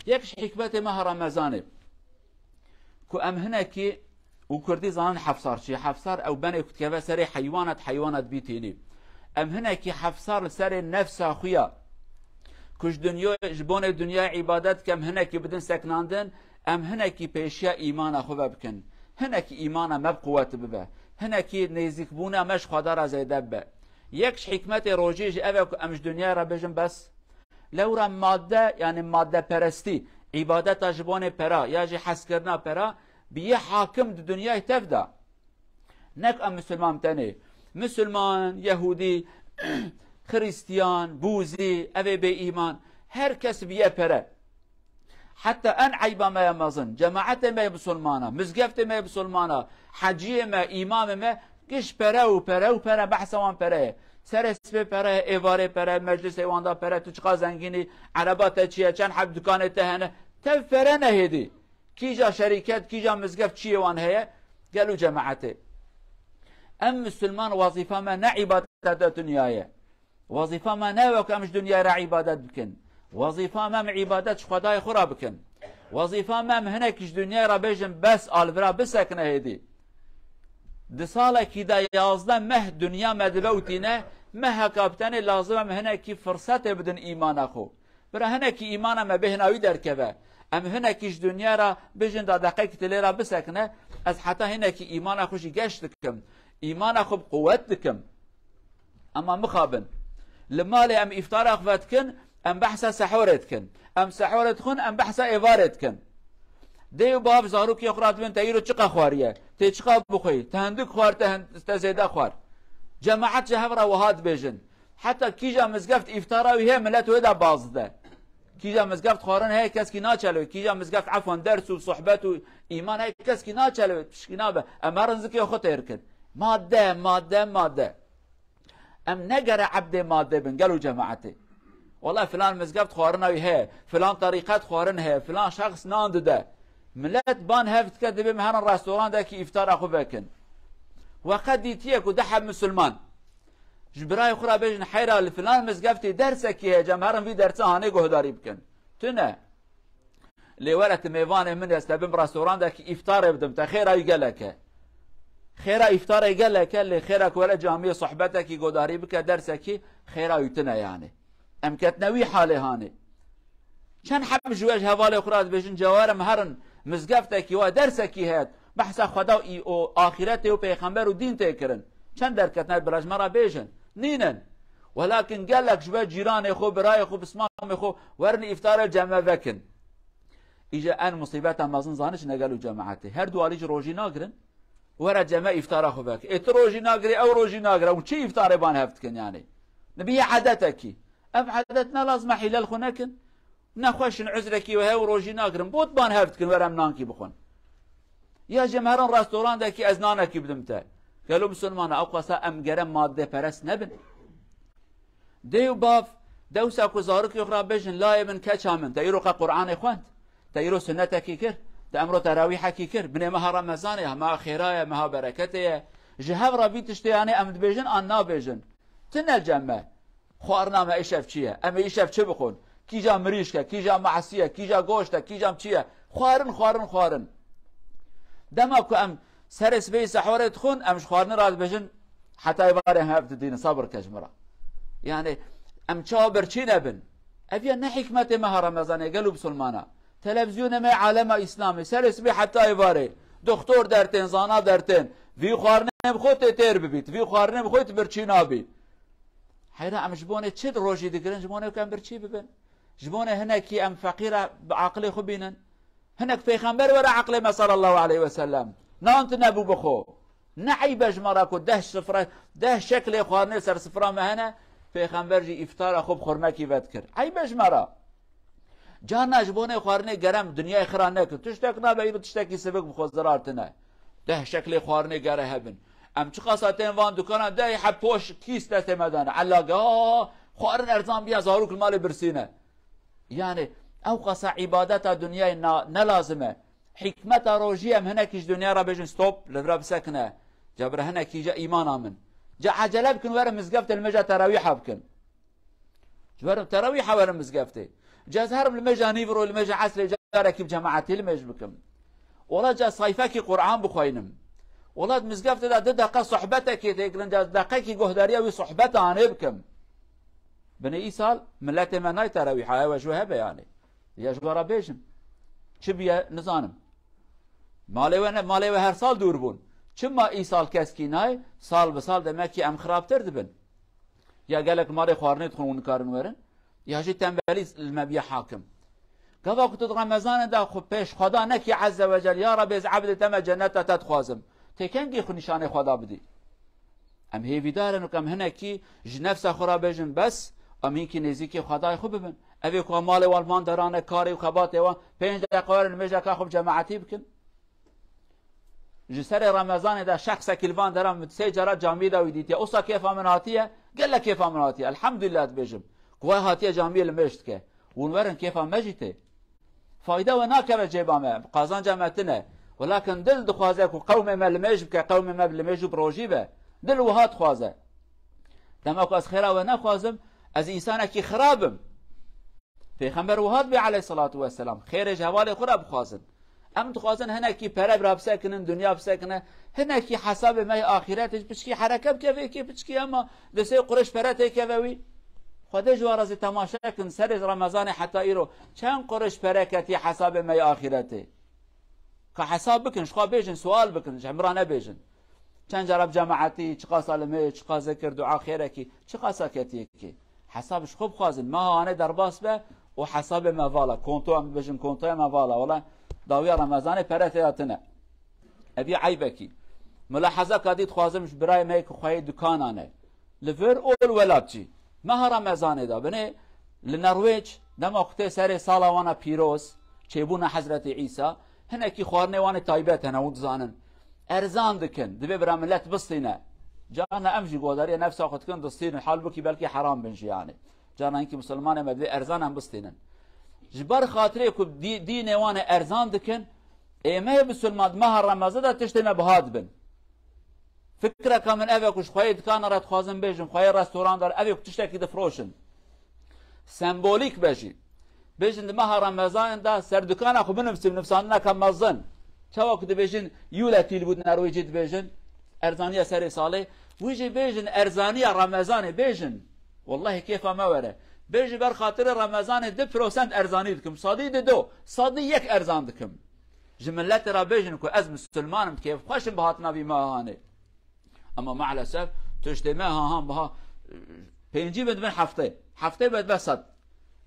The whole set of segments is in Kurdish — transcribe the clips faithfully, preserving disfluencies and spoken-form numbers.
Yek ji hikmetê meha Remezanê ku em hinekî û kurdî zanin hefsar çi? Hefsar ew benê ku dikeve serê heywanat, heywanat bîtînî. Em hinekî hefsar li serê nefsa xwe ya ku ji dunyo, ji bonê dinyayê îbadet dikem, hinekî bidin seknandin, em hinekî pêşiya îmana xwe ve bikin. Hinekî îmana me bi quwet bibe. Hinekî nêzîkbûna me ji Xweda re zêde bibe. Yek ji hikmetê rojê jî ev e ku em ji dinyayê re bêjin bes. Lewra madde, yani maddeperestî, îbadeta ji bonê pera ya jî hezkirina pera, bi yê hakim di dinyayê tev de. Nek em misilman tenê. Misilman, Yehûdî, Xiristiyan, Bûzî, ev ê bê îman. Her kes bi yê pere. Heta en eyba me ye mezin. Cemaetê me ye misilmana, mizgeftê me ye misilmana, heciyê me, îmamê me, giş pere û pere û pere, behsa wan pere ye. Serê sibê pere ye, êvarê pere, meclisê wan da pere, tu çiqa zengînî, ereba te çi ye, çend heb dukanê te hene, tev pere nehêdî. Kîja şerîket, kîja mizgeft çiyê wan heye, gel û cemaetê. Em misilman wezîfa me ne îbadeta dinya ye. Wezîfa me ne wek em ji dinyayê re îbadet bikin. Wezîfa me em îbadet ji Xwedayê xwe re bikin. Wezîfa me em hinek ji dinyayê re bêjin bes, a li vira bisekine hêdî. Di salekî de yazdeh meh dinya me dibe û tîne, meheka bi tenê lazim em hinekî firsetê bidin îmana xwe. Bira hinekî îmana me bêhna wî derkeve. Em hinekî ji dinya re bijin da deqekî tu lê re bisekine, ez heta hinekî îmana xwe jî geş dikim. Îmana xwe bi quwet dikim. Ema mixabin. Li malê em îftara xwe vedikin, em behsa sehorê dikin. Em sehorê dixwin, em behsa êvarê dikin. Dê û bav zarokê xwe re dibin, te îro çiqa xwariye? Tê çiqa bixwî? Te hindik xwar, te hin-, te zêde xwar. Cemaet ji hev re wiha dibêjin. Heta kîja mizgeft îftara wî heye, milet wê de baz dide. Kîja mizgeft xwarin heye, keskî naçelewê. Kîja mizgeft, efwan, ders û sohbet û îman heye, keskî naçelewê, pişkî nabe. Em herin zikê xwe têr kin. Madde, madde, madde. Em negere ebdê madde bin, gel û cemaetê. Wela filan mizgeft xwarina wî heye, filan terîqet xwarin heye, filan şexs nan dide. Milet ban hev dike, dibê em herin restorandekî îftara xwe vekin. We qet dîtiye ku du heb misilman ji birayê xwe re bêjin, heyra li filan mizgeftê dersekî heye, cem herin vî dersa hanê guhdarî bikin. Tune. Lê were tu mêvanê min, ez te bim restorandekî îftarê bidim, te xêra wî gelek e. Xêra îftarê gelek e, lê xêra ku were camiyê sohbetekî, godarî bike, dersekî, xêra wî tune yani. Em ketine wî halê hanê. Çend heb ji we ji hevalê xwe re dibêjin, cawarê em herin mizgeftekî wa dersekî heye, behsa Xweda û î-, û axîretê û pêxember û dîn tê kirin. Çend derketine, bira ji me re bêjin. Nînin. Welakin gelek ji we cîranê xwe, birayê xwe, pismamê xwe werin îftarê cem me vekin. Îje en musîbeta mezin zanî çi ne gel û cemaetê. Her du alî jî rojî nagirin. Were cem me îftara xwe vekin. Ê tu rojî nagirî, ew rojî nagire. Hûn çi îftarê ban hev dikin yani? Nibiye edetekî. Ev edet ne lazim e hîle li xwe nekin. Nexweş in, uzrekî we heye û rojî nagirin. Bot ban hev dikin, were em nankî bixwin. Ya jî em herin restorandekî ez nanekî bidim te. Gelo misilmana, ew qasa em gere maddeperest nebin? Dê û bav, dewsa ku zarokê xwe re bêjin, layê min, keça min, te îro qe Qur'anê xwend, te îro sunnetekî kir, te emro terawîhekî kir, binê meha Remezanê, meha xêra ye, meha bereketê ye. Ji hev re vî tiştê yanê em dibêjin an nabêjin? Tune cem me. Xwarina me îşev çi ye? Em ê îşev çi bixwin? Kîja mirîşk e, kîja measî ye, kîja goşt e, kîja çi ye? Xwarin, xwarin, xwarin. Dema ku em serê sibê sehorê dixwin, em ji xwarinê re dibêjin, heta êvarê hev didînin, sabir ke ji min re. Yani, em çawa birçî nebin? Ev ya ne hikmetê meha Remezanê, gel û misilmana. Televîzyonê me alema Îslamê, serê sibê heta êvarê. Doktor dertên, zana dertên. Vî xwarinê bi xwe tê têr bibît, vî xwarinê bi xwe tu birçî nabî. Heyra em ji bonê çi rojî digirin, ji bonê ku em birçî bibin? Ji bonê hinekî em feqîra bi aqilê xwe bînin? Hinek pêxember were eqlê me sallallahu aleyhi ve sellem. Nan tu nebû bi xwe. Ne eyb e ji me re ku deh sifre, deh şeklê xwarinê ser sifra me hene, pêxember jî îftara xwe bi xurmekî vedikir. Eyb e ji me re. Carna ji bonê xwarinê gerem dinyayê xira nekin. Tiştek nabe îro tiştekî sivik bi xwe zirar tine. Deh şeklê xwarinê gere hebin. Em çiqasa tên van dukana, deh heb poş kîs destê me dane. Ellage, aa, xwarin erzan biya, zarok li malê birsîne. Yani, ew qasa îbadeta dinyayê na-, ne lazim e. Hikmeta rojî em hinekî ji dinya re bêjin stop, li vira bisekine. Ca bira hinekî ca îmana min. Ca ecele bikin, werin mizgeftê li me ca terawîha bikin. Ji werin terawîha werin mizgeftê. Ca ez herim li mêja nîvro, li mêja esrê carekî bi cemaetî li mêj bikim. Wela ca sayfekî Qur'an bixweynim. Wela di mizgeftê de du deqe sohbetekê têkirin, ca deqekî guhdariya wî sohbeta anê bikim. Binê îsal milletê me nayê terawîha, ew e ji we hebe yanê. Ya ji we re bêjim. Çi bûye nizanim. Malê we ne, malê we her sal dûr bûn. Çima îsal keskî nayê, sal bi sal demek ki em xirabtir dibin. Ya gelek malê xwarinê dixwin û nikarin werin, ya jî tembelî li me bûye hakim. Gava ku tu di Remezanê de xwe pêş Xweda nekî Ezze ve Cel, ya Rebbi, ez ebdê te me, cenneta te dixwazim. Tê kengî xwe nîşanê Xweda bidî? Em hêvîdar in ku em hinekî ji nefsa xwe re bêjin bes, em hinkî nêzîkî Xwedayê xwe bibin. Ev ê ku malê wan, van derane, karê û xebatê wan, pênc deqe werin li mêjeka xwe bi cemaetî bikin. Ji serê Remezanê de şexsekî li van deran min sê cara camiyê de wî dîtiye. Usa kêfa min hatiye, gelek kêfa min hatiye. Elhamdulillah dibêjim. Ku vay hatiye camiyê li mêj dike. Hûn werin kêfa me jî tê. Fayda we nakeve cêba me, qazanca me tine. Welakin dil dixwaze ku qewmê me li mêj bike, qewmê me li mêj û bi rojî be. Dil wiha dixwaze. Dema ku ez xêra we nexwazim, ez însanekî xirab im. Pêxember wiha dibê aleyhissalatu vesselam, xêrê ji hevalê xwe re bixwazin. Em dixwazin hinekî pere bira bisekinin, dinya bisekine, hinekî hesabê me yê axîretê ji piçkî hereke bike vê yekê piçkî, ema destê Qurêş pere têkeve wî. Xwedê ji we re zî temaşe kin, serê Remezanê heta îro çend Qurêş pere ketiye hesabê me yê axîretê? Ka hesab bikin, ji xwe bêjin, sual bikin, ji hemira nebêjin. Çend cara bi cemaetî, çiqasa limê, çiqa zikir, dua, xêrekî, çiqasa ketiyekî? Hesab ji xwe bixwazin, meha anê derbas be û hesabê me vala, konto em bibêjin, kontoya me vala, wala dawiya Remezanê pere tê ya tine. Evî eybekî. Milahaza ka dî dixwazim ji birayê me yê ku xweyê dukanan e. Li vir û li welat jî. Meha Remezanê de binê li Norwêc, dema ku tê serê sala wana pîroz, çêbûna Hezretî Îsa, hinekî xwarinê wan ê taybet hene, hûn dizanin. Erzan dikin, divê bira millet bistîne. Carna em jî godariya nefsa xwe dikin, distînin, halbûkî belkî heram bin jî yanî. Carna hinkî misilmanê me divê erzan em bistînin. Ji ber xatirê ku dî-, dînê wan ê erzan dikin, ê me yê misilman di meha Remezan de tiştê me biha dibin. Fikreka min ev e ku ji xweyê dikana re dixwazim bêjim, xweyê restoran de re, ev ê ku tiştekî difroşin. Sembolîk be jî. Bêjin di meha Remezanê de ser dukana xwe binivîsim, nivîsandineke mezin. Çawa ku dibêjin, Juletîl bû di Norwêcî dibêjin, erzaniya serê salê. Wî jî bêjin erzaniya Remezanê, bêjin. Wellahî kêfa me were. Bêjin ber xatirê Remezanê du prosent erzanî dikim. Sadî dido, sadî yek erzan dikim. Ji miletê re bêjin ku ez misilman im, kêfxweş im bi hatina vî mehanê. Ama maalesef tiştê me ha ha biha pêncî be dibe heftê. Heftê be dibe sed.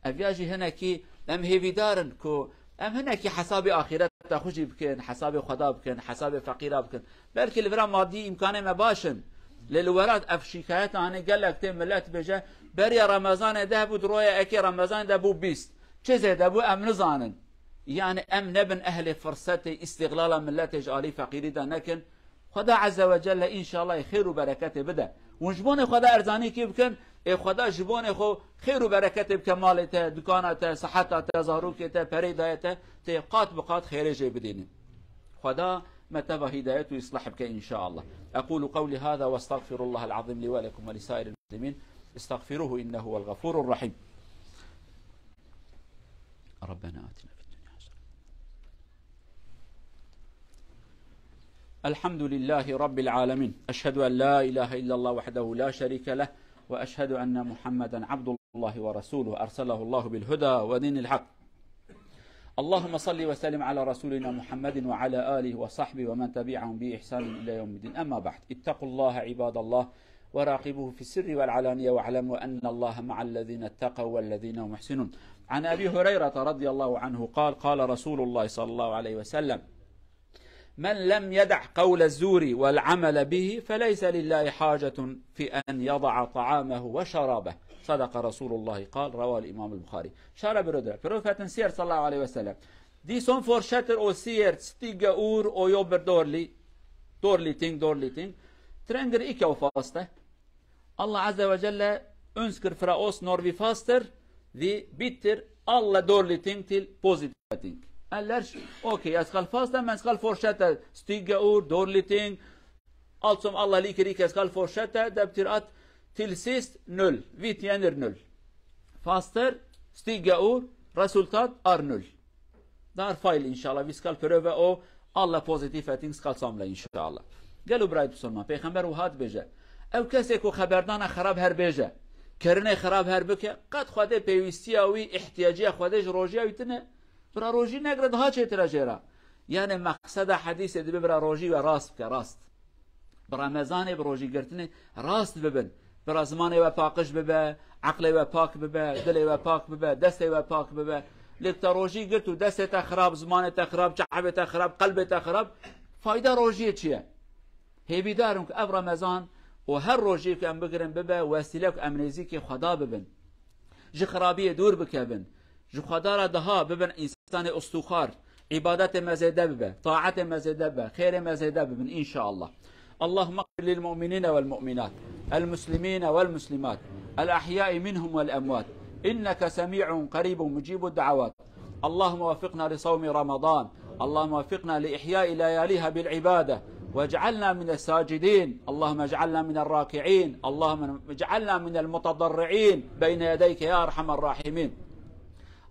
Ev ya jî hinekî em hêvîdar in ku em hinekî hesabê axîreta xwe jî bikin, hesabê Xweda bikin, hesabê feqîra bikin. Belkî li vira madî îmkanê me baş in. Lê li welat ev şîkayeta hanê gelek tê millet bêje, beriya Remezanê deh bû, di roya ekê Remezanê de bû bîst. Çi zêde bû em nizanin. Yani em nebin ehlê firsetê îstîxlala milletê ji alî feqîrî de nekin. Xweda Azze ve Celle înşallah ê xêr û bereketê bide. Hûn ji bonê Xweda erzanîkî bikin, ê Xweda ji bonê xwe xêr û bereketê bike malê te, dukana te, siheta te, zarokê te, perê dayê te, tê qat bi qat xêrê jê bidînin. Xweda me teva hidayet û îslah bike înşallah. أقول قولي هذا وأستغفر الله العظيم لي ولكم ولسائر المسلمين. استغفروه إنه هو الغفور الرحيم. ربنا آتنا في الدنيا حسنة. الحمد لله رب العالمين. أشهد أن لا إله إلا الله وحده لا شريك له، وأشهد أن محمدا عبد الله ورسوله، أرسله الله بالهدى ودين الحق. اللهم صل وسلم على رسولنا محمد وعلى آله وصحبه ومن تبعهم بإحسان إلى يوم الدين. أما بعد، اتقوا الله عباد الله، وراقبوه في السر والعلانية، واعلموا أن الله مع الذين اتقوا والذين هم محسنون. عن أبي هريرة رضي الله عنه قال: قال رسول الله صلى الله عليه وسلم: من لم يدع قول الزور والعمل به فليس لله حاجة في أن يضع طعامه وشرابه. صدق رسول الله قال، رواه الإمام البخاري. Şara birodra, Profetin siyer sallallahu aleyhi ve sellem. Dîson forşetir o siyer stige ur o yo bir dorli. Dorli ting, dorli ting. Trenger ikke o faste. Allah Azze ve Celle uns kir fra os nor vi faster, vi bitter, alle dårlige ting til positive ting. Ellers, okay, jeg skal faste, men skal fortsette stygge ord, dårlige ting. Alt som Allah liker ikke skal fortsette, det betyr at til sist null. Vi tjener null. Faster, stygge ord, Resultat ar nul. Dar fail înşallah, vî skal pirove o, Allah pozitif etin skal samle înşallah. Gelo birayê bisilman, Pêxember wiha dibêje. Ew kesê ku xeberdana xerab her bêje, kirinê xerab her bike, qet Xwedê pêwîstiya wî, îhtiyaciya Xwedê ji rojiya wî tine, bira rojî negre daha çêtir e jê re. Yani meqseda hedîsê dibe bira rojî we rast bike, rast. Bi Remezanê, bi rojî girtinê rast bibin. Bira zimanê we paqij bibe, eqlê we pak bibe, dilê we pak bibe, destê we pak bibe. Lê te rojî girt û destê te xirab, zimanê te xirab, çavê te xirab, qelbê te xirab, fayda rojiyê çi ye? Hêvîdar im ku ev Remezan û her rojî ku em bigirin bibe wesîle ku em nêzîkî Xweda bibin. Ji xirabiyê dûr bikevin. Ji Xweda re daha bibin însanê ustûxar. Îbadetê me zêde bibe, taetê me zêde bibe, xêrê me zêde bibin înşallah. اللهم اغفر للمؤمنين والمؤمنات، المسلمين والمسلمات، الأحياء منهم والأموات، إنك سميع قريب مجيب الدعوات. اللهم وفقنا لصوم رمضان. اللهم وفقنا لإحياء لياليها بالعبادة، واجعلنا من الساجدين. اللهم اجعلنا من الراكعين. اللهم اجعلنا من المتضرعين بين يديك يا أرحم الراحمين.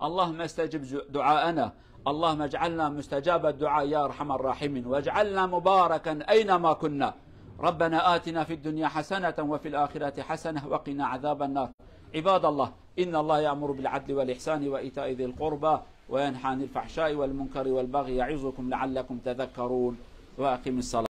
اللهم استجب دعاءنا. اللهم اجعلنا مستجاب الدعاء يا أرحم الراحمين، واجعلنا مباركا أينما كنا. ربنا آتنا في الدنيا حسنة وفي الآخرة حسنة وقنا عذاب النار. عباد الله، إن الله يأمر بالعدل والإحسان وإيتاء ذي القربى وينهى عن الفحشاء والمنكر والبغي يعظكم لعلكم تذكرون. وأقم الصلاة.